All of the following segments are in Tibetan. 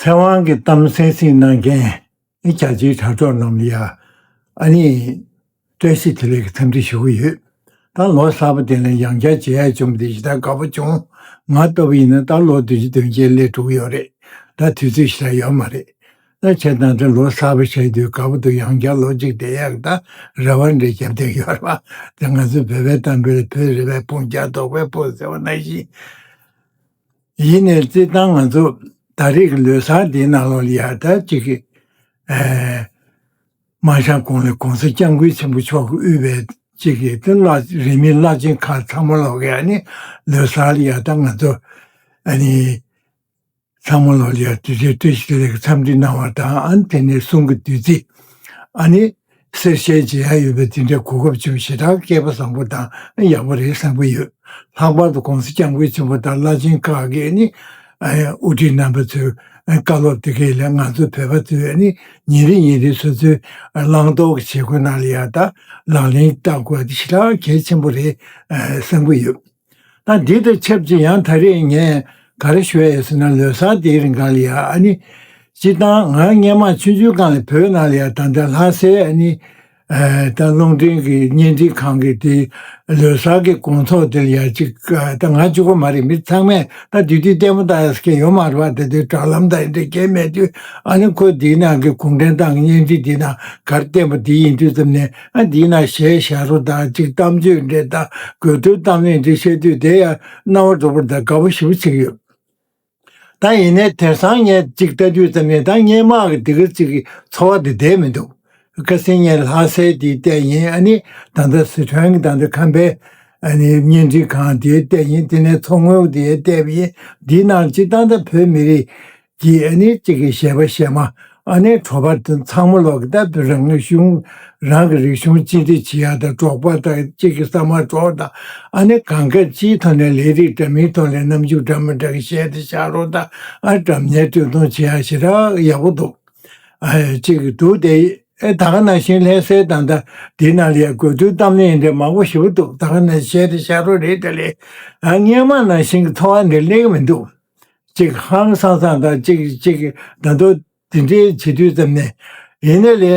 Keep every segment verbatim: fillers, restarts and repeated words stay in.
ཐའེ་ཝན་གྱི་གཏམ་གསན་གཟིགས་གནང་མཁན་རྒྱ་ཆེའི་དྲ་གྲོགས་རྣམས་ལ་ཡ། ཨ་ནི། བཀྲ་ཤིས་བདེ་ལེགས་ཀྱི་འཚམས་འདྲི་ཞུ་གི་ཡོད། ད་ལོ་གསར་པ་དེ་ལ་ཡང་བསྐྱར་མཇལ་ཡ་བྱུང་བ་དེ་ཞེ་དྲག་དགའ་པོ་བྱུང་། ང་ལྟ་བུ་ཡིན་ན་ད་ལོ་བདུན་ཅུ་དོན་བརྒྱད་སླེབས་འགྲོ་གི་ཡོད་རེད། ད་དུས་ཚོད་ཞེ་དྲག་ཡོད་མ་རེད། ད་བྱས་ཙང་ད་ལོ་གསར་པ་ཞེས་དུས་དགའ་པོ་འདུག་ཡང་བསྐྱར་ལོ་གཅིག་བསྡད་ཡག་ད་རེ་བ་འདྲ་བརྒྱབ་བསྡད་ཡོད་རེད་པ། དེ་ང་ཚོ་བོད་པའི་གཏམ་དཔེར་བོད་རེ་བའི་དཔུང་རྒྱག་རྡོག་པའི་སྤུ་ཟེར་བ་ནང་བཞིན། ཡིན་ནའི་སྤྱིར་བཏང་ང་ཚོ་ད་རེས་ཀྱི་ལོ་གསར་འདིའི་ནང་ལོགས་ལ་ཡ་ད་གཅིག་གི་ཨེ། མ་ཤང་གོང་ལ་༸གོང་ས་༸སྐྱབས་མགོན་ཆེན་པོ་མཆོག་གིས་དབུས་པའི་གཅིག་གི་ད་བླ་རིས་མེད་བླ་ཆེན་ཁག་ཚང་མ་ལོག་གི་ཨ་ནི་ལོ་གསར་ལ་ཡ་ད་ང་ཚོ་ཨ་ནི་ཚང་མ་ལོག་ལ་ཡ་དུས་ཚོད་བཀྲ་ཤིས་བདེ་ལེགས་འཚམས་འདྲི་གནང་བ་དང་ཨ་ནི་དེ་ནས་གསུང་གི་བདུད་རྩི་ཨ་ནི་གསེར་ཞལ་མཇལ་ཡ་ཡོད་པའི་དེ་འདྲའི་གོ་སྐབས་བྱུང་ཞེ་དྲག་སྐལ་པ་བཟང་པོ་དང་ཡག་པོ་རེད་བསམ་གྱི་ཡོད། ལྷག་པར་དུ་༸གོང་ས་༸སྐྱབས་མགོན་ཆེན་པོ་དང་བླ་ཆེན་ཁག་གིས་ནི་ཨ་དབུ་ཁྲིད་རྣམ་པ་ཚོས་བཀའ་སློབ་དེ་གའི་ལས་ང་ཚོ་བོད་པ་ཚོས་ནི་ཉིན་རེ་ཉིན་རེ་སོ་སོའི་བླང་དོར་གྱི་བྱེད་སྒོ་ནང་ལ་ཡ་ད་ལག་ལེན་བསྟར་དགོས་དེ་ཞེ་དྲག་གལ་ཆེན་པོ་རེད་བསམ་གྱི་ཡོད། ད་འདི་དང་ཆབས་ཅིག་ཡང་ད་རེས་ངས་ག་རེ་ཞུ་ཡ་ཡོད་ཟེར་ན་ལོ་གསར་དེའི་རིང་ག་ལ་ཡ་ཨ་ནི། སྤྱིར་བཏང་ང་སྔན་མ་ཆུང་ཆུང་སྒང་ལ་བོད་ནང་ལ་ཡ་ད་ལྟ་ལྷ་སའི་ཨ་ནི། ད་རླུང་འཕྲིན་གྱི་བརྙན་འཕྲིན་ཁང་གི་དེ་ལོ་གསར་གྱི་དགོང་ཚོགས་དེ་ལ་ཡ་ཅིག་ད་ང་གཅིག་པོ་མ་རེད། མི་ཚང་མས་ད་དུས་དུས་ལྟད་མོ་ལྟ་ཡ་ཟེར་མཁན་ཡོད་མ་རེད་བ། དེ་དུས་དྲ་ལམ་དང་འདྲ་གས་མེད་དུས་ཨ་ནི་ཁོ་དེའི་ནང་གི་གུང་ཁྲན་ཏང་གི་བརྙན་འཕྲིན་དེའི་ནང་ག་རེ་བསྟན་པ་དེ་ཡིན་དུས་ཙམ་ནས་ཨ་དེའི་ནང་གཞས་བཞག་རོགས་དང་ཅིག་གཏམ་བརྗོད་འདྲ་དང་དགོད་བྲོའི་གཏམ་གླེང་འདྲ་བཤད་དུས་དེ་ཡ་རྣ་བ་འགྲོ་བར་དང་དགའ་པོ་ཞེ་པོ་བྱེད་ཀྱི་ཡོད། ད་ཡིན་ནའི་དེང་སང་ངས་ཅིག་ལྟ་དུས་ཙམ་ནས་ད་སྔན་མ་གི་དེ་ག་ཅིག་གི་ཚོར་བ་དེ་བསྡད་མི་འདུག་ཁ་སང་ངས་ལྷ་སའི་དེ་བལྟས་ཡིན། ཨ་ནི་ད་ལྟ་སི་ཁྲོན་གྱི་ད་ལྟ་ཁམས་པའི་ཨ་ནི་བརྙན་འཕྲིན་ཁང་དེ་བལྟས་ཡིན། དེ་ནས་མཚོ་སྔོན་དེ་བལྟས་པ་ཡིན། འདིའི་ནང་སྤྱིར་བཏང་ད་བོད་མི་རིགས་ཀྱི་ཨ་ནི་གཅིག་གི་གཞས་པ་གཞས་མ་ཨ་ནི་གྲོགས་པོ་དེ་ཚང་མ་ལོག་གི་ད་རང་གི་གཞུང་རང་གི་རིག་གཞུང་གཅེས་འཛིན་བྱེད་ཡ་དང་འབྲོག་པ་དང་གཅིག་གི་ས་མ་འབྲོག་དང་ཨ་ནི་གང་ག་སྤྱིའི་ཐོག་ནས་ལས་རིགས་འདྲ་མིན་ཐོག་ནས་རྣམ་འགྱུར་འདྲ་མི་འདྲ་གི་གཞས་དེ་ཤར་རོགས་དང་ཨ་སྒྲ་སྙན་སྤྲོ་གཏོང་བྱེད་ཡ་ཞེ་དྲག་ཡག་པོ་འདུག་ཨ་གཅིག་གི་འདུག་དེ་ཨེ་ད་ག་ནང་བཞིན་ལྷ་སའི་ད་ལྟ་དེའི་ནང་ལ་ཡ་དགོད་བྲོའི་གཏམ་གླེང་འདྲ་མང་པོ་ཞེ་པོ་འདུག་ད་ག་ནང་བཞིན་གཞས་དེ་ཤར་རོགས་རེད། དེ་ལས་ཨ་སྔན་མ་ནང་བཞིན་གྱི་ཚོར་བ་འདི་སླེབས་ཀྱི་མི་འདུག་ཅིག་ཧང་སང་སང་དང་ཅིག་ཅིག་ད་དུང་དེ་འདྲའི་བྱེད་དུས་ཙམ་ནས་ཡིན་ནའི་ལས་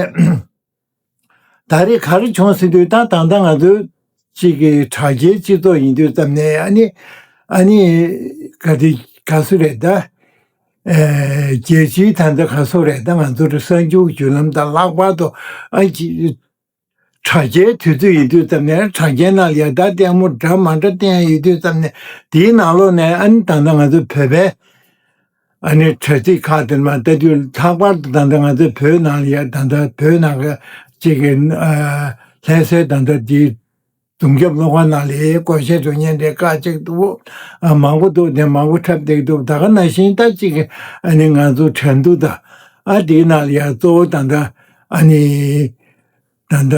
ད་རེས་ག་རེ་བྱུང་ཟེར་དུས་ད་ད་ལྟ་ང་ཚོའི་ཅིག་གི་དྲ་རྒྱའི་སྤྱི་ཚོགས་ཡིན་དུས་ཙམ་ནས་ཨ་ནི་ཨ་ནི་ག་དེ་ག་སུ་རེད་ད། ཨེ་རྒྱལ་སྤྱིའི་ད་ལྟ་ག་སུ་རེད་ད། ང་ཚོ་གསར་འགྱུར་བརྒྱུད་ལམ་དང་ལྷག་པར་དུ་ཨ་ཅིག་དྲ་རྒྱའི་དུས་ཚོད་ཡིན་དུས་ཙམ་ནས་དྲ་རྒྱའི་ནང་ལ་ཡ་ད་ལྟད་མོ་འདྲ་མ་འདྲ་བསྟན་ཡ་ཡོད་དུས་ཙམ་ནས་དེའི་ནང་ལོགས་ནས་ཨ་ནི་ད་ལྟ་ང་ཚོ་བོད་པའི་ཨ་ནི་དྲ་ཚིགས་ཁག་དེ་མ་ལྟ་དུས་ལྷག་པར་དུ་ད་ལྟ་ང་ཚོ་བོད་ནང་ལ་ཡ་ད་ལྟ་བོད་ནང་གི་ཅིག་གི་ཨ་ལྷ་སའི་ད་ལྟ་དེའི་གདུང་རྒྱབ་གློག་ཁང་ནང་ལ་ཡ་སྒོར་གཞས་སྒྲོག་མཁན་འདྲ་ཁག་ཅིག་འདུག་ཨ་མང་པོ་འདུག་དེ་མང་པོ་འཁྲབ་བསྡད་འདུག་ད་ག་ནང་བཞིན་ད་ཅིག་གི་ཨ་ནི་ང་ཚོ་དྲན་གདུང་དང་ཨ་དེའི་ནང་ལ་ཡ་གཙོ་བོ་ད་ལྟ་ཨ་ནི། ད་ལྟ་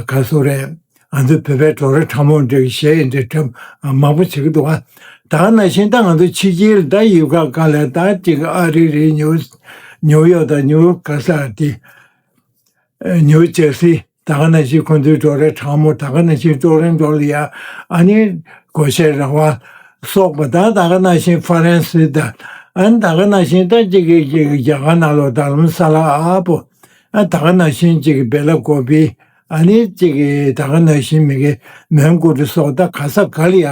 ག་སོ་རེད། ང་ཚོ་བོད་པའི་བྲོ་ར་ཁྲ་མོ་འདྲ་གི་གཞས་ཡིན་འདྲ་ཁྲ་མང་པོ་བྱེད་ཀྱི་འདུག་ཨ། ད་ག་ནང་བཞིན་ད་ང་ཚོ་ཕྱི་རྒྱལ་ད་ཡུལ་ཁག་ཁག་ལ་ད་ཅིག་ཨ་རི་རེད། ཉུ་ཉུ་ཡོག་དང་ཉུ་ག་ས་དེ་ཉུ་ཇར་སི་ད་ག་ནང་བཞིན་ཁོ་ཚོའི་བྲོ་ར་ཁྲ་མོ་ད་ག་ནང་བཞིན་ཀྲོ་རེན་ཀྲོ་ལ་ཡ་ཨ་ནི་སྒོར་གཞས་ར་བ་སོགས་པ་ད་ད་ག་ནང་བཞིན་ཧྥ་རན་སི་དང་ཨ་ནི་ད་ག་ནང་བཞིན་ད་ཅིག་གི་རྒྱ་གར་ནང་ལོགས་དྷ་རམ་ས་ལ་ཨ་པོ། ཨ་ད་ག་ནང་བཞིན་གཅིག་གི་སྦེ་ལ་ཀོ་པི། ཨ་ནི་གཅིག་གི་ད་ག་ནང་བཞིན་མི་གི་མོན་གྷོ་རི་སོགས་ད་ག་ས་ག་ལ་ཡ་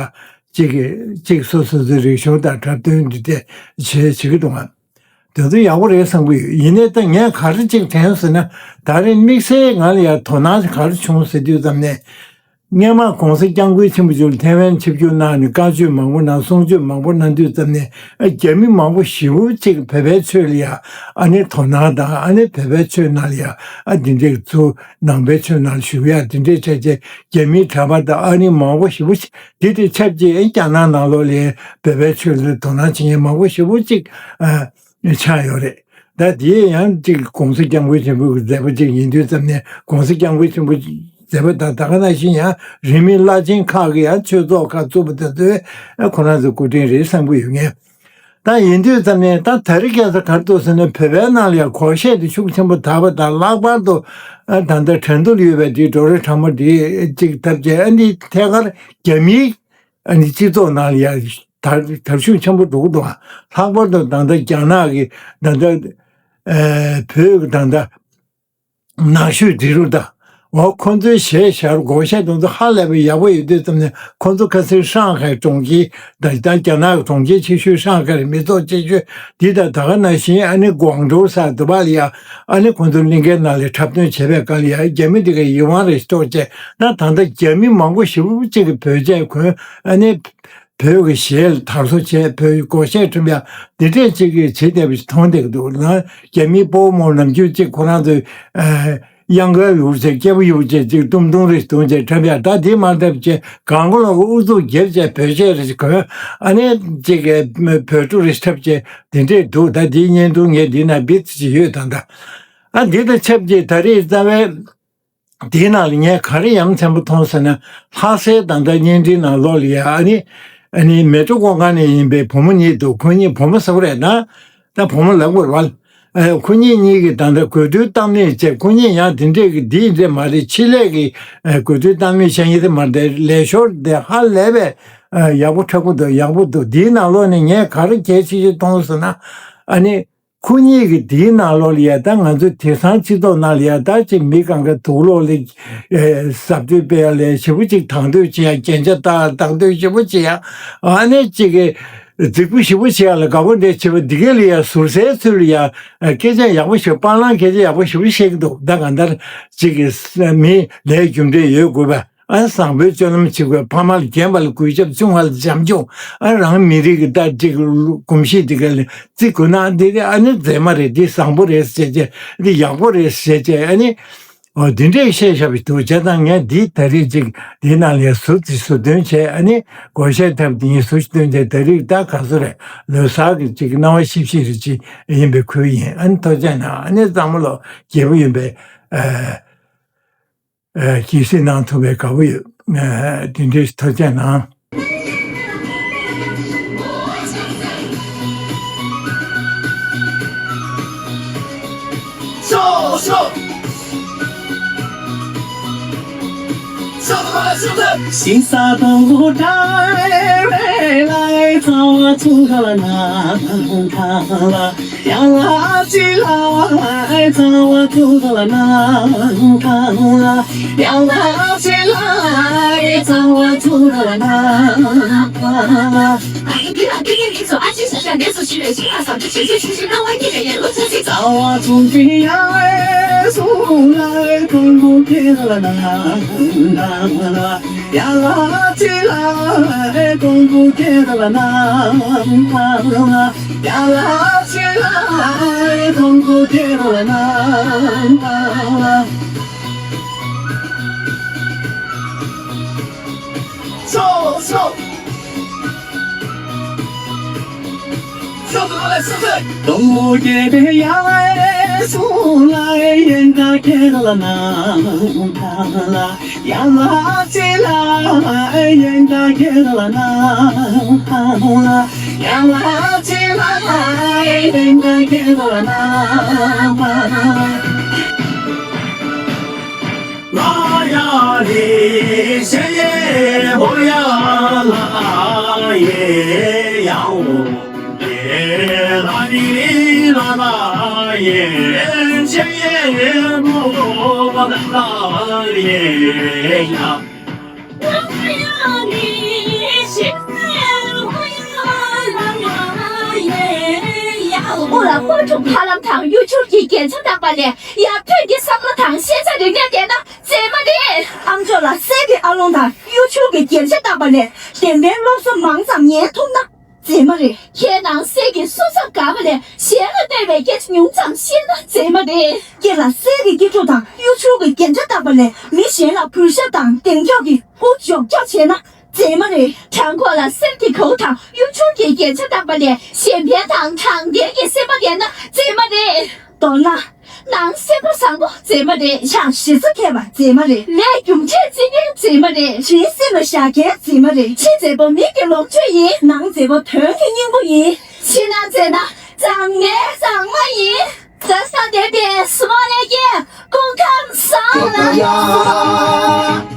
གཅིག་གི་གཅིག་སོ་སོ་སོའི་རིག་གཞུང་དང་འཁྲབ་སྟོན་འདི་དེ་བྱེད་བྱེད་ཀྱི་འདུག་ཨ། དེ་ཚོ་ཡག་པོ་རེད་བསམ་གི་ཡོད། ཡིན་ནའི་ད་ངས་ག་རེ་གཅིག་དྲན་ཟེར་ན་ད་རེས་དམིགས་བསལ་ང་ལ་ཡ་དོ་སྣང་ག་རེ་བྱུང་ཟེར་དུས་ཙམ་ནས། སྔོན་མ་༸གོང་ས་༸སྐྱབས་མགོན་ཆེན་པོ་མཆོག་ཐའེ་ཝན་ཆིབས་བསྒྱུར་གནང་ནས་བཀའ་ཆོས་མང་པོ་གནང་། གསུང་ཆོས་མང་པོ་གནང་དུས་ཙམ་ནས་ཨ་རྒྱ་མི་མང་པོ་ཞེ་པོ་ཅིག་བོད་པའི་ཆོས་ལ་ཡ་ཨ་ནི་དོ་སྣང་དང་ཨ་ནི་བོད་པའི་ཆོས་ནང་ལ་ཡ་ཨ་འདི་འདྲའི་ཚུར་ནང་པའི་ཆོས་ནང་ལ་ཞུགས་ཡ་འདི་འདྲའི་ཆ་ཆེ་རྒྱ་མིའི་གྲྭ་པ་དང་ཨ་ནི་མང་པོ་ཞེ་པོ་ཅིག་འདི་དེ་ཆབས་ཅིག་ཨ་རྒྱ་ནག་ནང་ལོགས་ལ་བོད་པའི་ཆོས་ལ་དོ་སྣང་བྱེད་མཁན་མང་པོ་ཞེ་པོ་ཅིག་ཨ་ཆགས་ཡོད་རེད། ད་དེ་ཡང་གཅིག་༸གོང་ས་༸སྐྱབས་མགོན་ཆེན་པོའི་མཛད་པ་གཅིག་ཡིན་དུས་ཙམ་ནས་༸གོང་ས་༸སྐྱབས་མགོན་ཆེན་པོ་མཛད་པ་དང་ད་ག་ནང་བཞིན་ཡང་རིས་མེད་བླ་ཆེན་ཁག་གི་ཡང་ཆོས་ཚོགས་ཁག་བཙུགས་པ་དེ་ཚོའི་ཁོ་རང་ཚོའི་སྐུ་དྲིན་རེད་བསམ་གྱི་ཡོད་ངེས། ད་ཡིན་དུས་ཙམ་ནས་ད་དེ་རིང་ཁ་སང་ག་རེ་འདུག་ཟེར་ན་བོད་པའི་ནང་ལ་ཡང་སྒོར་གཞས་དེ་ཤུགས་ཆེན་པོ་དར་བ་དང་ལྷག་པར་དུ་ད་ལྟ་དྲན་གདུང་ཡོད་པའི་དེའི་བྲོ་ར་ཁྲ་མོ་དེ་གཅིག་ཐབས་ཅད་ཨ་ནི་ཐད་ཀར་རྒྱ་མིའི་ཨ་ནི་སྤྱི་ཚོགས་ནང་ལ་ཡང་ དར་དར་ཤུགས་ཆེན་པོ་འགྲོ་གི་འདུག་ལྷག་པར་དུ་ད་ལྟ་རྒྱ་ནག་གི་ད་ལྟ་ཨ་བོད་ཀྱི་ད་ལྟ་ནག་ཤོད་འབྲི་རུ་དང་། འོ་ཁོ་ཚོའི་གཞས་ཤར་སྒོར་གཞས་དེ་ཚོ་ཧ་ལས་པའི་ཡག་པོ་ཡོད་དུས་ཙམ་ནས། ཁོ་ཚོ་ཁ་སང་ཧྲང་ཧའེ་གྲོང་ཁྱེར་དང་། ད་རྒྱ་ནག་གི་གྲོང་ཁྱེར་ཆེ་ཤོས་ཧྲང་ཧའེ་རེད། མི་ཚོགས་ཆེ་ཤོས་འདི་དང་། ད་ག་ནང་བཞིན་ཨ་ནི་ཀོང་ཀྲོའུ་ས་དུ་བ་ལ་ཡ། ཨ་ནི་ཁོ་ཚོ་གླིང་གའི་ནང་ལ་འཁྲབ་སྟོན་བྱས་པའི་སྐབས་ལ་ཡ། རྒྱ་མི་འདི་གའི་ཡིད་དབང་རེ་ཐོབ་བྱས་ན། ད་ལྟ་རྒྱ་མི་མང་པོ་ཞེ་པོ་ཅིག་གིས་བོད་ཆས་གོན། ཨ་ནི་བོད་ཀྱི་གཞས་ལ་དར་སོ་བྱས། བོད་ཀྱི་སྒོར་གཞས་འཁྲབ་ཡ་འདི་འདྲས་ཅིག་གིས་བྱེད་བསྡད་པ་ཞིག་མཐོང་བསྡད་ཀྱི་འདུག་ལ། རྒྱ་མིའི་སྤོ་བོ་མོ་ནམ་རྒྱུན་ཅིག་ཁོ་རང་ཚོའི་ཨ་གཡང་དཀར་ཡོད་ཅིག་སྐྱ་བོ་ཡོད་ཅིག་ཅིག་ཏུང་ཏུང་རེ་བརྡུངས་བྱས་འཁྲབ་ཡ། ད་འདི་མ་འཁྲབ་བྱས་གང་ག་ལོག་གི་ཨུ་ཚུགས་བརྒྱབ་བྱས་བོད་ཆས་རེ་ཞིག་གོན། ཨ་ནི་ཅིག་བོད་ཕྲུག་རེ་འཁྲབ་བྱས་འདི་འདྲས་འདུག་ད་འདིའི་བརྙན་ཐུང་ངས་འདི་ན་བི་ཙི་ཅིག་ཡོད། ད་ད་ཨ་འདི་དང་ཆབས་ཅིག་ད་རེས་རྩ་བའི་དེའི་ནང་ལ་ངས་ག་རེ་ཡ་མཚན་པོ་མཐོང་ཟེར་ན། ལྷ་སའི་ད་ལྟ་བརྙན་འཕྲིན་ནང་ལོགས་ལ་ཡ། ཨ་ནི་ཨ་ནི་མལ་གྲོ་ཀོང་ཁ་ནས་ཡིན་པའི་བུ་མོ་གཉིས་འདུག་ཁོ་གཉིས་བུ་མོ་ཟེར་བ་རེད་ན། ད་བུ་མོ་ལབ་དགོས་རེད་བ། ཨ་ཁོ་གཉིས་གཉིས་ཀྱིས་ད་ལྟ་དགོས་འདུན་གཏམ་གླེང་བྱས། ཁོ་གཉིས་ཡང་དེ་འདྲས་ཀྱི་འདི་འདྲས་མ་རེད། ཆེད་ལས་ཀྱི་ཨ་དགོས་འདུན་གཏམ་གླེང་བྱས་ཡིན་ས་མ་རེད། ལས་ཞོར་དེ་ཧ་ལས་པའི་ཨ་ཡག་པོ་འཁྲབ་ཀྱི་འདུག་ཡག་པོ་འདུག་འདིའི་ནང་ལོགས་ནས་ངས་ག་རེ་གལ་ཆེ་ཤོས་མཐོང་ཟེར་ན། ཨ་ནི། ཁོ་གཉིས་ཀྱིས་དེའི་ནང་ལོགས་ལ་ཡ། ད་ང་ཚོ་དེང་སང་སྤྱི་ཚོགས་ནང་ལ་ཡ། ད་ཅིག་མི་གང་ག་དུག་ལོག་ལ་ཨེ་གཟབ་གཏོད་སྤེལ་ཡ་ལས་ཞེ་པོ་ཅིག་དང་དོད་བྱེད་ཡ། རྒྱན་ཆ་བཏགས་དང་དོད་ཞེ་པོ་བྱེད་ཡ། ཨ་ནི་ཅིག་གི་རྫིག་པོ་ཞེ་པོ་བྱེད་ཡ་ལ་དགའ་པོ་འདྲ་བྱེད་པ་འདི་ག་ལ་ཡ། ཟུར་ཟའི་ཚུལ་ལ་ཡ་སྐད་ཆ་ཡག་པོ་ཞིག་སྤང་བླང་སྐད་ཆ་ཡག་པོ་ཞེ་པོ་བཤད་ཀྱི་འདུག་ད་གང་ལྟར་ཅིག་གི་མི་ལས་རྒྱུ་འབྲས་ཡོད་དགོས་པ། ཨ་བཟང་པོའི་སྤྱོད་ལམ་བྱེད་དགོས། ཕ་མ་ལ་རྒན་པ་ལ་གུས་ཞབས། ཆུང་བ་ལ་བྱམས་སྐྱོང་། ཨ་རང་མི་རིགས་ཀྱི་ད་ཅིག་གོམས་གཤིས་དེ་ག་ལ་བརྩི་དགོས་ན། འདི་དེ་ཨ་ནི་མཛེས་མ་རེད། འདི་བཟང་པོ་རེད་ཟེར་བྱས། འདི་ཡག་པོ་རེད་ཟེར་བྱས། ཨ་ནི་འོ་འདི་འདྲས་བཤད་བཞག་པ་འདུག་བྱས་ཙང་ངས་འདི་ད་རེས་ཅིག་འདི་ནང་ལ་ཟུར་ཅིག་ཟུར་འདོན་བྱས། ཨ་ནི་སྒོར་གཞས་འཁྲབ་འདི་ངས་ཟུར་ཅིག་འདོན་བྱས། ད་རེས་ད་ག་ཚོད་རེད། ལོ་གསར་གྱི་ཅིག་སྣང་བ་ཤིག་ཤིག་རེ་ཅིག་ཡིན་པའི་ཁུལ་ཡིན། ཨ་ནི་ཐུགས་རྗེ་གནང་། ཨ་ནི་གཙང་མ་ལོ་རྒྱལ་པོ་ཡིན་པའི་ཨ། ཨ་གྱིས་གཟིགས་གནང་ཐུབ་པའི་དགའ་པོ་ཡོད། ཨ་དེ་འདྲའི་ཐུགས་རྗེ་གནང་། ཨོ་ལ། ཧོར་ཕྲུག་ཧ་ལམ་དང་གཡུ་བྱུར་གྱི་རྒྱན་ཆ་བཏགས་པ་ལས་ཡར་ཐོན་གྱི་བསམ་བློ་དང་ཤེས་བྱ་རིག་གནས་ལྡན་ན་མཛེས་མ་རེད། ཨ་མཆོག་ལ་གསེར་གྱི་ཨ་ལོང་དང་གཡུ་བྱུར་གྱི་རྒྱན་ཆ་བཏགས་པ་ལས་བདེན་པའི་སློབ་གསོ་མང་ཙམ་ཉན་ཐུབ་ན་མཛེས་མ་རེད། ཁྱེད་རང་གསེར་གྱི་སོ་སོར་དགའ་བ་ལས་གཞན་ལ་གནོད་པའི་སྐད་ཆ་ཉུང་ཙམ་བཤད་ན་མཛེས་མ་རེད། སྐེ་ལ་གསེར་གྱི་སྐེ་འབྲུ་དང་གཡུ་བྱུར་གྱི་རྒྱན་ཆ་བཏགས་པ་ལས་མི་གཞན་ལ་གུས་ཞབས་དང་གདེང་འཇོག་གི་སྐུ་འཇོག་འཇོག་བྱས་ན་མཛེས་མ་རེད། བྲང་ཁོག་ལ་གསེར་གྱི་གའུ་དང་གཡུ་བྱུར་གྱི་རྒྱན་ཆ་བཏགས་པ་ལས་གཞན་ཕན་དང་དྲང་བདེན་གྱི་སེམས་པ་ལྡན་ན་མཛེས་མ་རེད། མདོར་ན། ནང་སེམས་པ་བཟང་པོ་མཛེས་མ་རེད། ཕྱག་ཞེ་ས་མཁས་པ་མཛེས་མ་རེད། ལས་རྒྱུ་འབྲས་བརྩི་མཁན་མཛེས་མ་རེད། གཞན་སེམས་ལ་བཞག་མཁན་མཛེས་མ་རེད། ཕྱི་མཛེས་པོ་མིག་གི་ལོངས་སྤྱོད་ཡིན། ནང་མཛེས་པོ་དོན་གྱི་སྙིང་པོ་ཡིན། ཕྱི་ནང་མཛེས་ན་མཛངས་མའི་མཛངས་མ་ཡིན། བཟང་ས་ལྡན་པའི་སུ་མོ་ལས་ཀྱི་སྐུ་ཁམས་བཟང་ལ།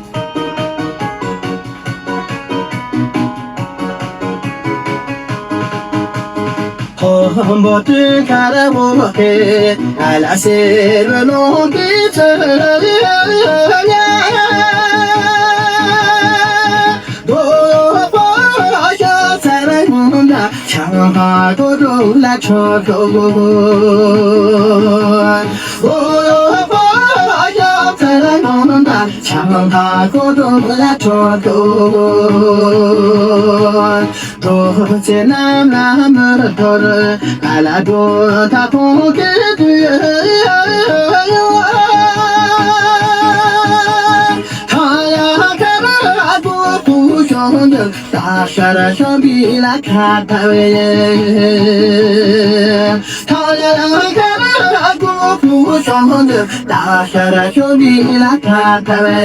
འོ་འབོ་ཏི་ཁ་ར་འོ་ཁེ་ཨ་ལ་སེ་ར་ལོང་གི་ཚ་ཡ། འོ་འོ་འོ་ཤ་ཚ་ར་ཡོང་ད་ཆང་ཧ་གོ་རུ་ལ་ཆོ་གོ། འོ་འོ་འོ་ཤ་ཚ་ར་ཡོང་ད་ཆང་ཧ་གོ་རུ་ལ་ཆོ་གོ། རྡོ་རྗེ་རྣམས་ལ་མི་མཐོ་རུ་ཨ་ལ་འགྲོ་ད་ཁོང་གི་དུས། ཐ་ཡ་ཁ་ར་དུ་དུ་ཤོང་གི་ད་ཤར་ཤོང་བི་ལ་ཁ་ཐ་བེ། ཐ་ཡ་ཁ་ར་དུ་དུ་ཤོང་གི་ད་ཤར་ཤོང་བི་ལ་ཁ་ཐ་བེ།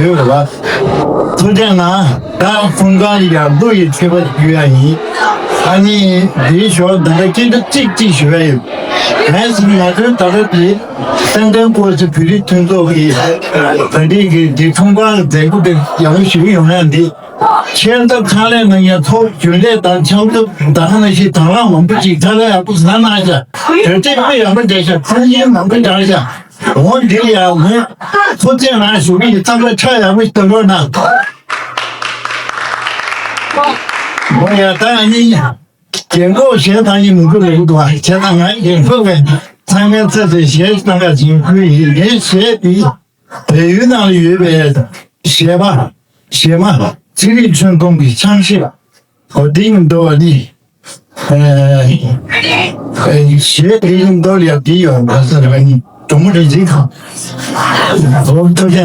ཡོད་རེད་པ། ཐུགས་རྗེ་གནང་། ད་ཁོང་ཚང་ཡར་འདུག་ཡི་མཆོད་པ་ཞུ་ཡ་ཡིན། ཨ་ནི་འདིའི་ཞོར་ད་ལྟ་སྐད་ཆ་གཅིག་གཅིག་ཞུ་ཡ་ཡོད། གང་ཡིན་ཟེར་ན་ང་ཚོའི་ད་ལྟ་དེ་ཏན་ཏན་ཀོ་སི་བོད་རིགས་མཐུན་ཚོགས་ཀྱི་ད་ལྟའི་གི་འདི་ཚོང་ཁང་ལ་མཛད་སྒོ་དེ་ཡག་པོ་ཞིག་ཡོང་ཡ་འདི། ཆེད་མངགས་ཕྱག་ལས་གནང་མཁན་ཚོགས་རྒྱུན་ལས་དང་ཕྱག་མཛོད་ད་ག་ནང་བཞིན་དང་བླངས་མང་པོ་ཅིག་ཕྱག་ལས་ཡག་པོ་གནང་གནང་ཤག་དེ་ཚེ་མི་ཡག་པོ་བསྡད་ཤག་ཕན་ཡོན་མང་པོ་བཏང་ཤག་འོ་འདི་ལ་ཡང་ངས་ཐུགས་རྗེ་གནང་ཞུ་གི་ཡིན། ཚང་མས་ཕྱག་ཡག་པོ་ཞིག་གཏོང་རོགས་གནང་། འོ་ཡ་ད་ཨ་ནི་རྒན་གོག་གཞན་ཐང་ཡིན་མི་དགོས་རེད་འདུག་བ། བྱས་ཙང་ང་རྒན་གོག་བས་ཚང་མའི་ཚབ་ཏུ་གཞས་ཤིག་གཏོང་ག་ཅིག་ཁུལ་ཡིན། ངའི་གཞས་འདི། བལ་ཡུལ་ནང་ལ་ཡོད་པའི་གཞས་པ། གཞས་མ། ཚེ་རིང་ཆོས་འཛོམས་ཀྱི་ཆང་གཞས། འོ་དེ་ཡིན་མདོག་ནི། གཞས་དེ་ཡིན་མདོག་ལ་ཡང་དེ་ཡོད་པ་ས་ར་ནི་གྲོང་མོ་རིག་འཛིན་ཁང་། འོ་ཐུགས་རྗེ་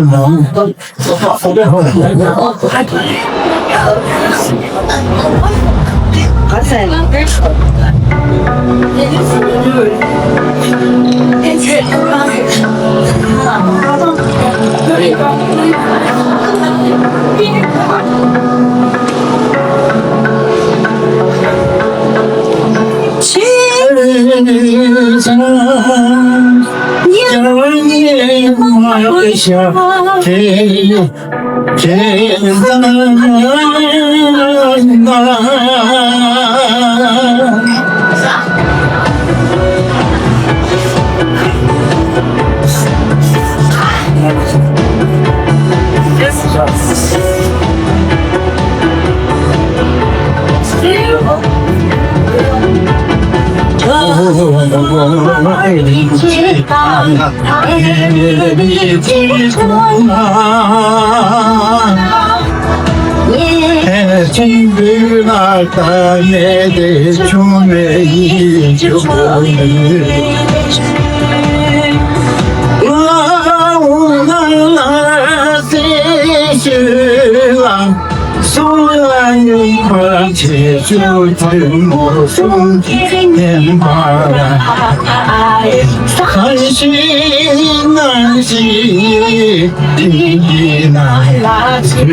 གནང་། ཞིག་དེ་ཡི་ནང་ལ་ཚུད་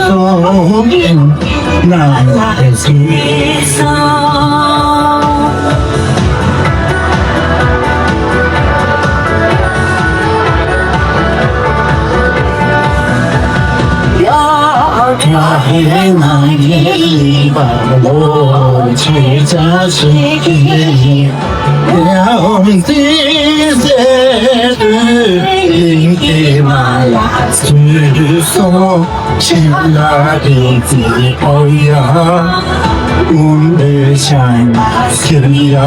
སོང་། ནང་ལ་ཚུད་སོང་། ཡ་ཧེ་ང་ཡི་ལི་བ་ལོ་ཆེ་ཆ་ཆེ་གི་ཡ་ཧོམ་ཏི་སེ་ཏུ་ལིང་ཏི་མ་ལ་ཚུད་སོང་། ཆེ་ལ་ཏི་ཏི་ཨོ་ཡ་ཨུམ་བེ་ཤང་ཁིར་ཡ།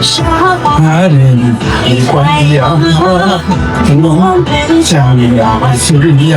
ཤ་རིན་ཨི་ཀ་ཡ། ནོ་ཅང་ཡ་སུ་ཡ།